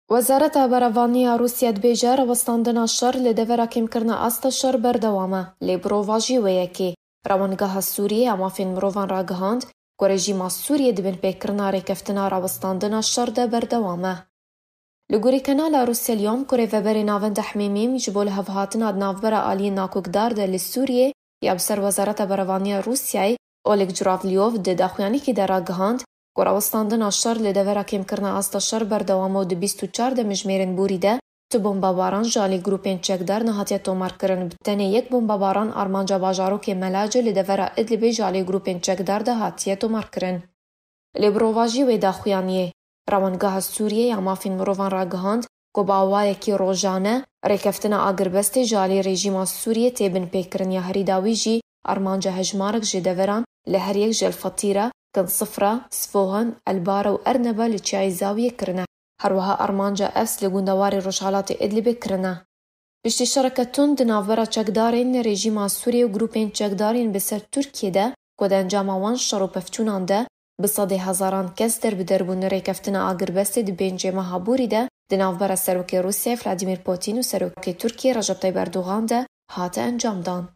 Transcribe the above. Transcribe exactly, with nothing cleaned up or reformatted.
Wezareta Berevanî ya Rûsya dibêje, rawestandina şer li devera kêmkirina asta şer berdewam e, lê bi rovajî wê yekê, Rewangeha Sûriyê ya Mafên Mirovan ragihand ku rejîma Sûriyê di binpêkirina rêkeftina rawestandina şer de berdewam e. Li gorî kanala Rûsya Liyom, ku rêveberê Navenda Hemîmî ji bo lihevhatina di navbera aliyên nakokdar de li Sûriyê ya bi ser Wezareta Berevaniya Rûsyayê, Oleg Jravlyov, di daxuyaniyekê de ragihand ku rawestandina şer li devera kêmkirina asta şer berdewam e û di bîst û çar demjimêrên borî de tu bombabaran ji alî grûpên çekdar nehatiye tomarkirin. Bi tenê yek bombabaran armanca bajarokê Melacê li devera Idlibê ji alî grûpên çekdar de hatiye tomarkirin. Lê bi rovajî wê daxuyaniyê, Rewangeha Sûriyê ya Mafên Mirovan ragihand ku bi awayekî rojane rêkeftina agirbestê ji alî rejîma Sûriyê tê binpêkirin ya herî dawî jî armanca hejmarek ji deveran li her yek ji El Fatîra, Kin Sifra, Sfohan, El Bara û Erneba li Çiyayê Zawiyê kirine. Herwiha armanca Efs li gundewarê rojhelatê Idlibê kirine. Piştî şereke tund di navbera çekdarên rejîma Sûriyê û grûpên çekdarên bi ser Tirkiyê de ku di encama wan şer û pevçûnan de bi sedê hezaran kes derbider bûn, rêkeftina agirbestê di pêncê meha borî de di navbera Serokê Rûsyayê Vladimir Putin û Serokê Tirkiyê Recep Tayyip Erdogan de hate encamdan.